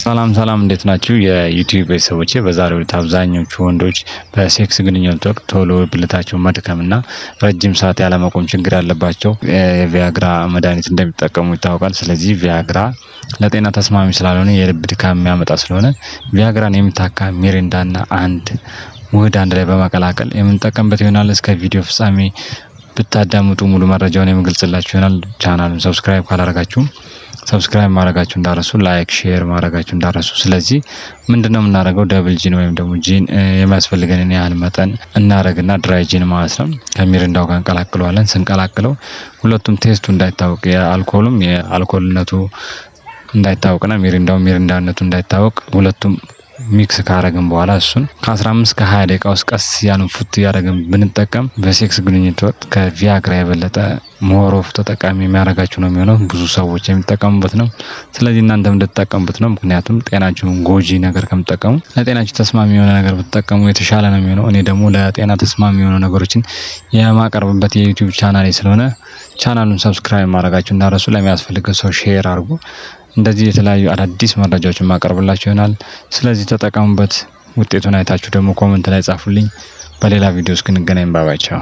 ሰላም ሰላም፣ እንዴት ናችሁ የዩቲዩብ ቤተሰቦቼ? በዛሬው ዕለት አብዛኞቹ ወንዶች በሴክስ ግንኙነት ወቅት ቶሎ ብልታቸው መድከምና ረጅም ሰዓት ያለመቆም ችግር ያለባቸው የቪያግራ መድኃኒት እንደሚጠቀሙ ይታወቃል። ስለዚህ ቪያግራ ለጤና ተስማሚ ስላልሆነ፣ የልብ ድካም የሚያመጣ ስለሆነ፣ ቪያግራን የሚታካ ሚሪንዳና አንድ ውህድ አንድ ላይ በመቀላቀል የምንጠቀምበት ይሆናል። እስከ ቪዲዮ ፍጻሜ ብታዳምጡ ሙሉ መረጃውን የምገልጽላችሁ ይሆናል። ቻናሉን subscribe ካላረጋችሁም subscribe ማድረጋችሁ እንዳትረሱ፣ like፣ share ማድረጋችሁ እንዳትረሱ። ስለዚህ ምንድነው የምናደርገው? Double gin ወይም ደግሞ gin የሚያስፈልገንን ያህል መጠን እናደርግና dry gin ማለት ነው፣ ከሚሪንዳው ጋር እንቀላቅለዋለን። ስንቀላቅለው ሁለቱም taste ኡ እንዳይታወቅ፣ የአልኮሉም የአልኮልነቱ እንዳይታወቅና ሚሪንዳው ሚሪንዳነቱ እንዳይታወቅ፣ ሁለቱም mix ካረግን በኋላ እሱን ከ15 ከ20 ደቂቃ ውስጥ ቀስ እያልን ፉት እያደረግን ብንጠቀም በሴክስ ግንኙነት ወቅት ከቪያግራ የበለጠ more of ተጠቃሚ የሚያደርጋችሁ ነው የሚሆነው። ብዙ ሰዎች የሚጠቀሙበት ነው። ስለዚህ እናንተም እንድትጠቀሙበት ነው። ምክንያቱም ጤናችሁን ጎጂ ነገር ከምትጠቀሙ ለጤናችሁ ተስማሚ የሆነ ነገር ብትጠቀሙ የተሻለ ነው የሚሆነው። እኔ ደግሞ ለጤና ተስማሚ የሆኑ ነገሮችን የማቀርብበት የዩቲዩብ ቻናሌ ስለሆነ ቻናሉን subscribe ማድረጋችሁ እንዳትረሱ፣ ለሚያስፈልገው ሰው share አድርጉ። እንደዚህ የተለያዩ አዳዲስ መረጃዎችን ማቀርብላችሁ ይሆናል። ስለዚህ ተጠቀሙበት። ውጤቱን አይታችሁ ደግሞ comment ላይ ጻፉልኝ። በሌላ ቪዲዮ እስክንገናኝ bye bye፣ ቻው።